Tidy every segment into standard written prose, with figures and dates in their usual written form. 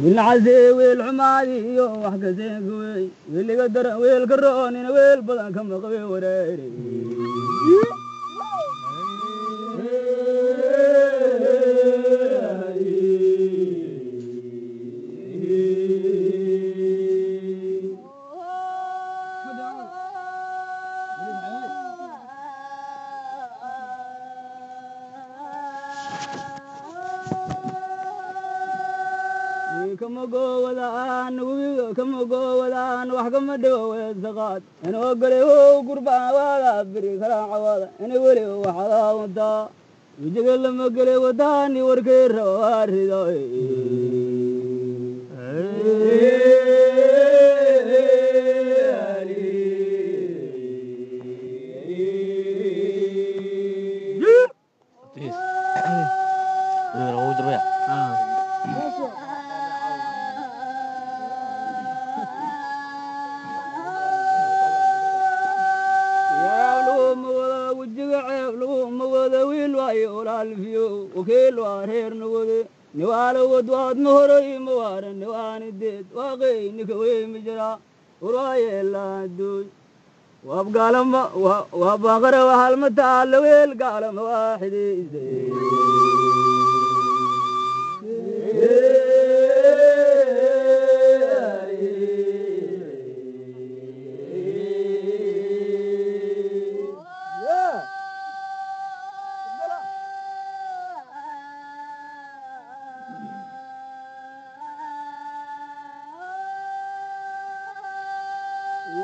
Wiilnacase wiil xumaadi iyo wax kaseenkuwey wiiliga daran wiilka roonina wiil badan kama qabe wareere. Kama goowadaan webiga kama goowadaan wax kama dhigo weesaqaad inoo galay wow gurbaan waada biri kalaan cawada ina weli waxadaa wadaa wejiga lama gelay wadaani warkay raba waa rido. Wejiga ceeb laguma wada wiil waayo walaalfiyo wakiil waa reer nagode niwaala wadwaad ma horay ma waaran niwaanideed waaqeynika weymi jiraa warwaayeelaaduy waabgaalama waa baaqara waxalma taalla weel gaalama waaxidayse.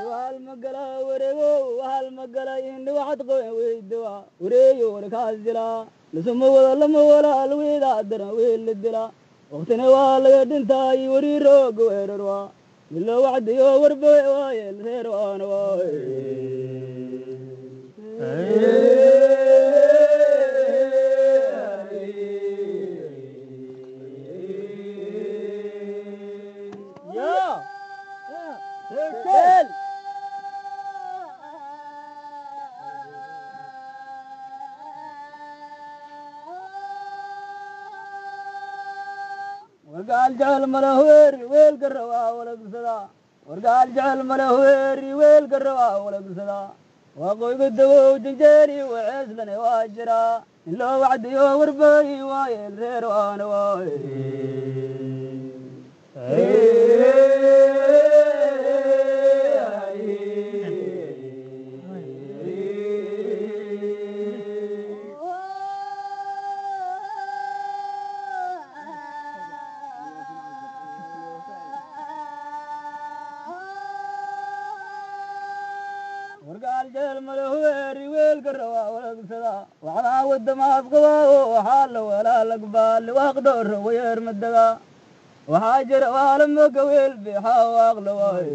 Wahal magala wareego wahal magala indhi waxad qaben weydawa wareeyo warkaas dilaa lasuma wada lama walaal wiidaa daran wiil la dilaa waqtina waa laga dhintaay warii rooga weerar waa milo wacdiyo warbawe waayeel reer waana waaye. Wargaal jecel mala weeri weelka rabaa walagsadaa wargaal jecel mala weeri weelka rabaa walagsadaa waa qoyga dawow janjeeri waceeslane waa jiraa in loo wacdiyo warbay waayeel reer waana waaye. Wargaal jecel mala weeri weelka rabaa walagsadaa waxdaa wadamaaf qabaa waxaa la walaalagbaali waaqdhooro wayeer madagaa waxaa jira waalamaka weel biixaa waaqla waaye.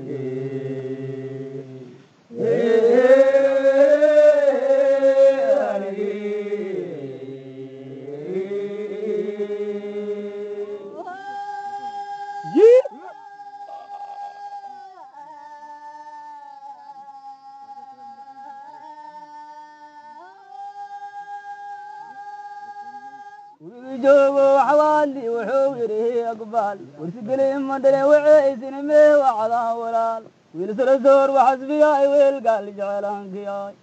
Joogo xawaali wuxuu yidhi aqbaal warsigeli madhale waceysini mee wacdaan walaal wiil sarasoor waxasbiyaay wiil gaal jecelaankiyaay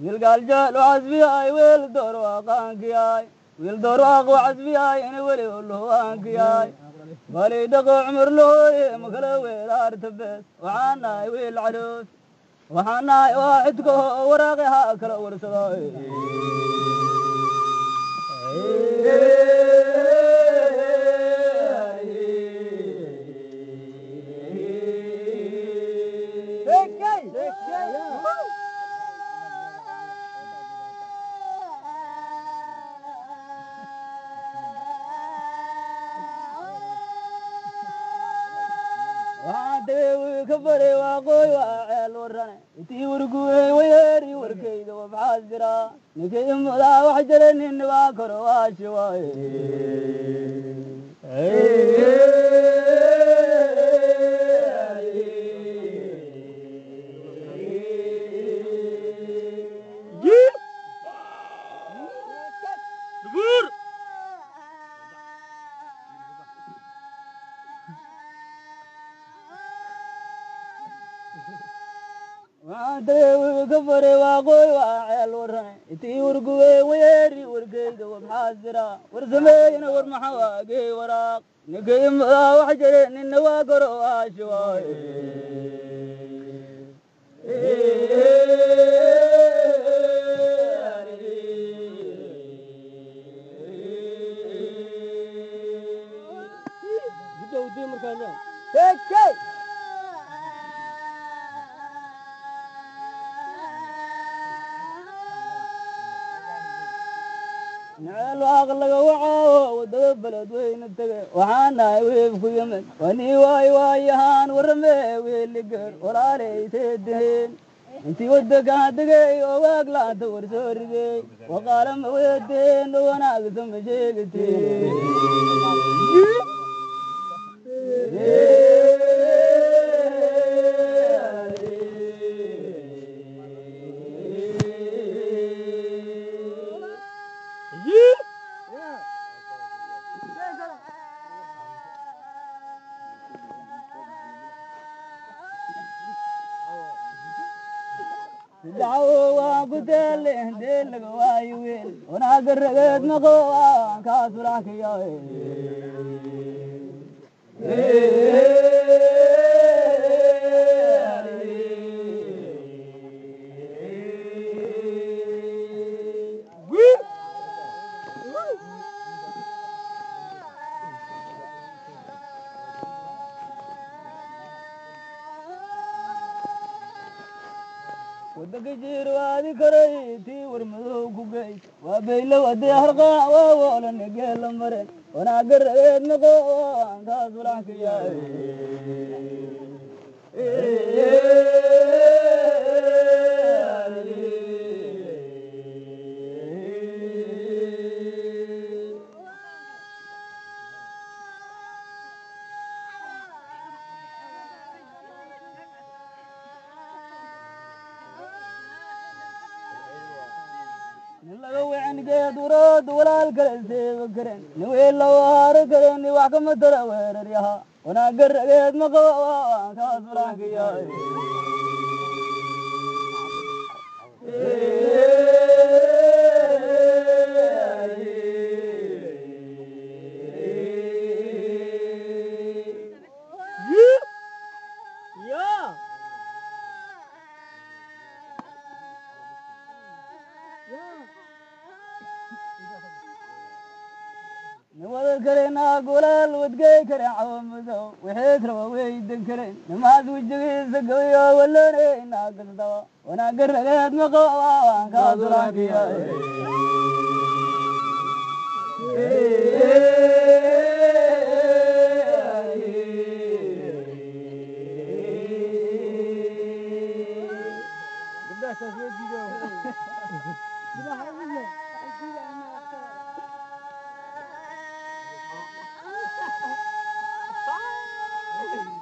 wiil gaal jecel waxasbiyaay wiil door waaqaankiyaay wiil door waaq waxasbiyaay ina weli luhuwaankiyaay balay dhaqo cumar lahooye makala weedaarta bees waxaan nahay wiil caruus waxaan nahay waaxidka oo waraaqi haa kala warsaday. Ka baray waa qoy waa ceel warane intii warguwey wayeeri warkayda wabxaas jiraa ninkii imudaa wax jira nin waa koro waa shiwaaye. Waxaan tagay wibi ka faray waaqooy waa ceel warrane intii wargubey wayeeri wargeyda wabxaa jira war sameeyna war maxa waagey waraaq ninkay imadaa wax jire ninna waa koro aashuwaay. Hey, naceel aqlaga wacaawo wadada beledweyne tege waxaan nahay wiif ku yimid wanii waay waayahaan warramee wiiligeer walaalayseedihiin intii wadakaan degay oo waag laanta war soo rigey waqaalama weedihiin oo wanaagsan ma sheegatiin. Dacwo waan ku deele deelaga waayo wiil wanaaga rageed maqo waan kaa sulaxkayo. Waddanka jiir waadi karay tii war madow ku geys waa baylo wadee harqaa waa woolane geela maren wanaaga rageed maqo waan kaa sulaxkayo. Nin laga wicin geed warood walaal kale seeba karen nin wiil la waaro karen nin wax kama tara weeraryaha wanaaga rageed ma qabo waan kaa sulaxkayo. Nin wada karen naag walaal wadgey karen cawo madow wixiis raba weydan karen nimaad wejigiisa gabayo walooney naag kastaba wanaaga rageed ma qabo waan kaa sulaxkayo.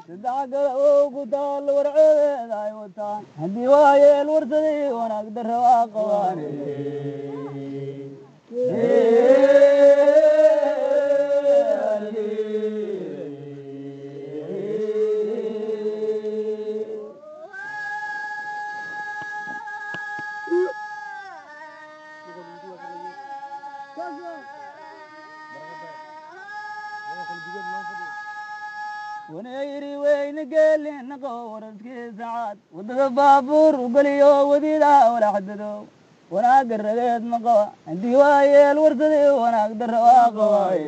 Saddex gala oo ku taal warceedeeda ay wataan haddii waayeel warsaday wanaag darra waa qabaan. Wanayri weyne geelin qabo waraskiisa caad waddada baabuur u geliyo wadiida wala xadado wanaaga rageed ma qaba haddii waayeel warsaday wanaag darra waa qabaay.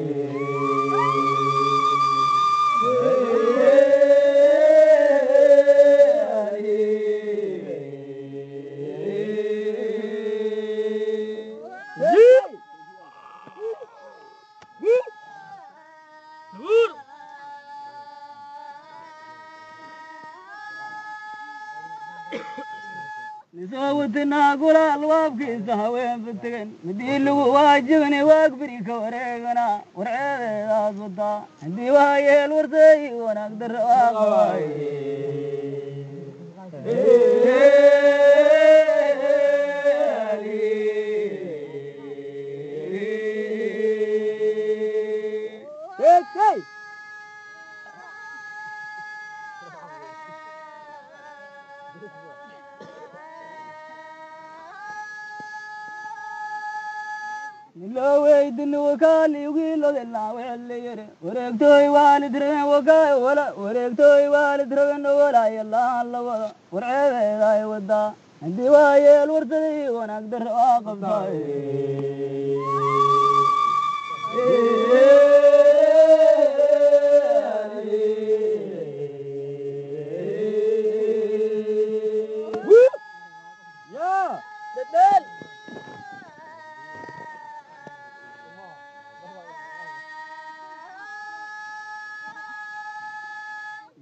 Nisoo gulaal waabkiisa haween fatagan midii lagu waajibani waag beri ka wareegana warceedeedaas wataa haddii waayeel warsaday wanaag darra waa qabaay. Hey, Ilaaweydin wakaali wiilodilaa wixili yiri wareegtooy waalid rabeen wakaay wala wareegtooy waalid rabeen walaayalaan la wada warceebeedaay wadaa haddii waayeel warsaday wanaag darro aa qabtaay.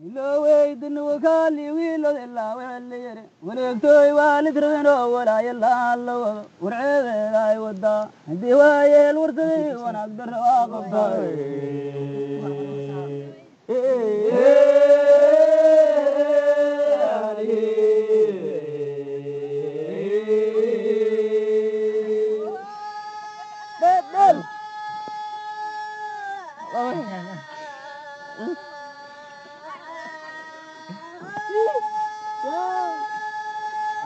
Ilaaweydin wakaali wiilodilaa wixili yiri wareegtooy waalid rabeen oo walaayalaan la wado warceebeedaay wadaa haddii waayeel warsaday wanaag darro aa qabtaay.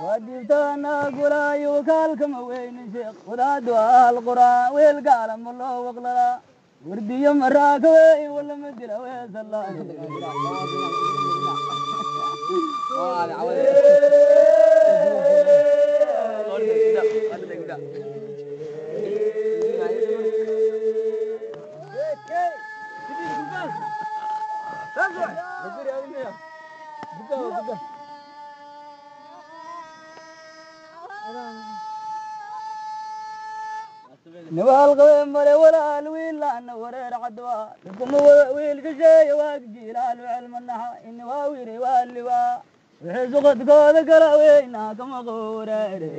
Waadiibtaana guraayo wakaalkama weynin sheekh wadaadu alquraa weel gaalama loo waqlalaa wardiyo maraakawey walama dila weesalaa. Niwaal qabe male walaal wiilaana wareer cadwa dhibkuma wada wiil shisheeye waag jiilaal wecel manaxa ini waa wiri waaliwaa wixii suqadkooda kala weynaa kama quureere.